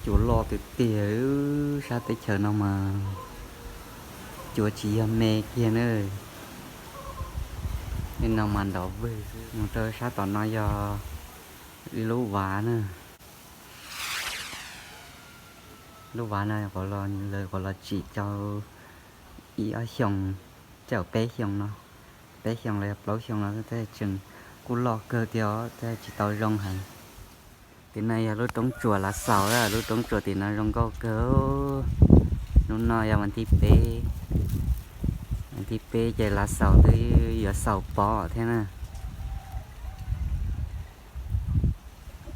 Cua loj tiag tiag, sab teb chaws no mas cua tsis yog me kiag na. Tej no mas nrov vwg. Mus rau sab tom no yog ib lub vaj na. Lub vaj no lawv qhuav los tsim rau ib ob xyoos, coj peb xyoos no, peb xyoos los yog plaub xyoos no tab sis tseem kuj loj kawg thiab tab sis tsis tau zoo heev. Tim no yog lub roob tsuas Lav Xaus, lub roob tsuas tim no zoo nkauj kawg. Hnub no yog vas thib peb, vas thib peb ces Lav Xaus twb yuav xaus pov thiab na.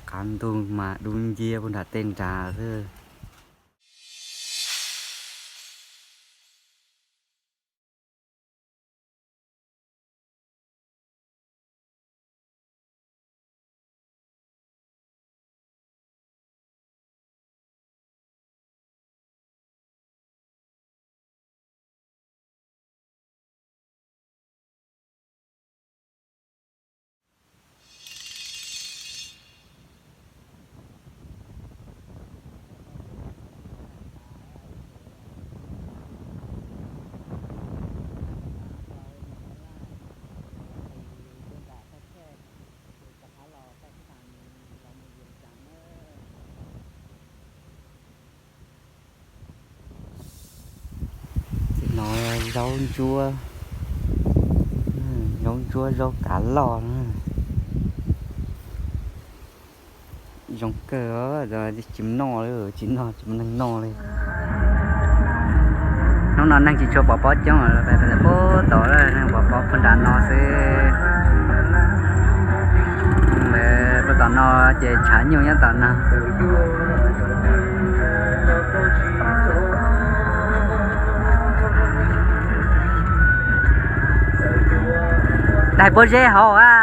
Qab ntug mas dub nciab puag nram tej nrad xwb. Tim no zaub ntsuab, zaub ntsuab zaub kav loj, zoo kawg, tsis noj li, tsis noj tsis muaj neeg noj li. Hnub no neeg tsis tshua pov pob coob, peb pem puag tom, neeg pov pob puag nram no xwb. Pem puag tom no ces tshav nyuj nyob tom no. Daig pob zeb hauv a.